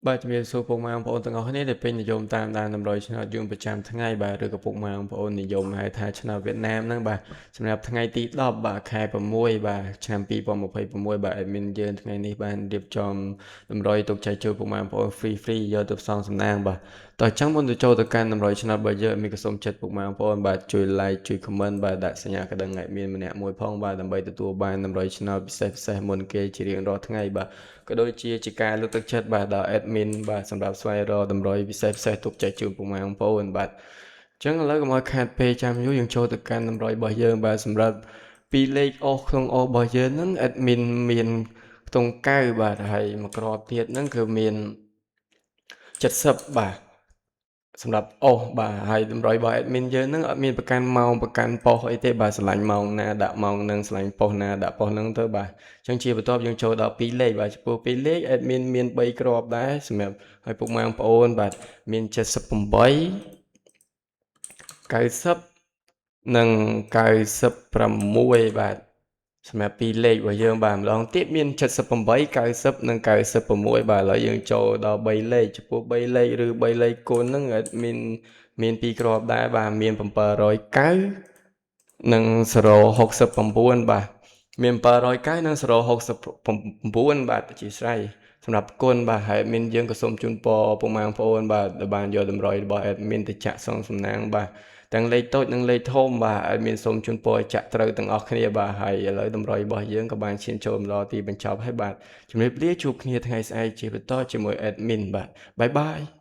បាទជំរាបសួរពុកម៉ែបងប្អូនទាំងអស់គ្នាដែលពេញនិយមតាមដានតម្រុយឆ្នោតយួនប្រចាំថ្ងៃបាទឬក៏ពុកម៉ែបងប្អូននិយមហៅថាឆ្នោតវៀតណាមហ្នឹងបាទសម្រាប់ថ្ងៃទី10បាទខែ6បាទឆ្នាំ2026បាទ admin យើងថ្ងៃនេះបានរៀបចំតម្រុយទុកចែកជូនពុកម៉ែបងប្អូន free free យកទៅផ្សងសំណាងបាទតោះអញ្ចឹងមុនទៅចូលទៅកាន់តម្រុយឆ្នោតរបស់យើង admin ក៏សូមចិត្តពុកម៉ែបងប្អូនបាទជួយ like ជួយ comment បាទដាក់សញ្ញាកណ្ដឹង admin ម្នាក់មួយផងបាទដើម្បីទទួលបានតម្រុយឆ្នោតពិសេសពិសេសមុនគេជារៀងរាល់ថ្ងៃបាទក៏ដូចជាជាការលើកទឹកចិត្តបាទដល់ admin បាទសម្រាប់ស្វែងរកតម្រុយពិសេសពិសេសទុកចែកជូនពុកម៉ែបងប្អូនបាទអញ្ចឹងឥឡូវកុំឲ្យខាតពេលចាំយូរយើងចូលទៅកាន់តម្រុយរបស់យើងបាទសម្រាប់ពីរលេខអស់ក្នុងអស់របស់យើងហ្នឹង admin មានខ្ទង់9បាទហើយមួយគ្រាប់ទៀតហ្នឹងគឺមាន70បាទសម្រាប់អស់បាទហើយតម្រុយរបស់ admin យើងហ្នឹងអត់មានប្រកាន់ម៉ោងប្រកាន់ប៉ុស្តិ៍អីទេបាទស្រឡាញ់ម៉ោងណាដាក់ម៉ោងហ្នឹងស្រឡាញ់ប៉ុស្តិ៍ណាដាក់ប៉ុស្តិ៍ហ្នឹងទៅបាទអញ្ចឹងជាបន្ទាប់យើងចូលដល់2លេខបាទចំពោះ2លេខ admin មាន3គ្រាប់ដែរសម្រាប់ឲ្យពុកម៉ែបងប្អូនបាទមាន78 90និង96បាទសម្រាប់ពីរលេខរបស់យើងបាទម្ដងទៀតមាន78 90និង96បាទឥឡូវយើងចូលដល់3លេខចំពោះ3លេខឬ3លេខគុណហ្នឹង admin មានពីរគ្រាប់ដែរបាទមាន709និង069បាទមាន709និង069បាទអធិស្ឋានសម្រាប់គុណបាទហើយ admin យើងក៏សូមជូនពរពុកម៉ែបងប្អូនបាទដែលបានយកតម្រុយរបស់ admin ទៅចាក់សងសំណាងបាទទាំងលេខតូចនិងលេខធំបាទ admin សូមជូនពរឲ្យចាក់ត្រូវទាំងអស់គ្នាបាទហើយឥឡូវតម្រុយរបស់យើងក៏បានឈានចូលមកដល់ទីបញ្ចប់ហើយបាទជំរាបលាជួបគ្នាថ្ងៃស្អែកជាបន្តជាមួយ admin បាទ bye bye.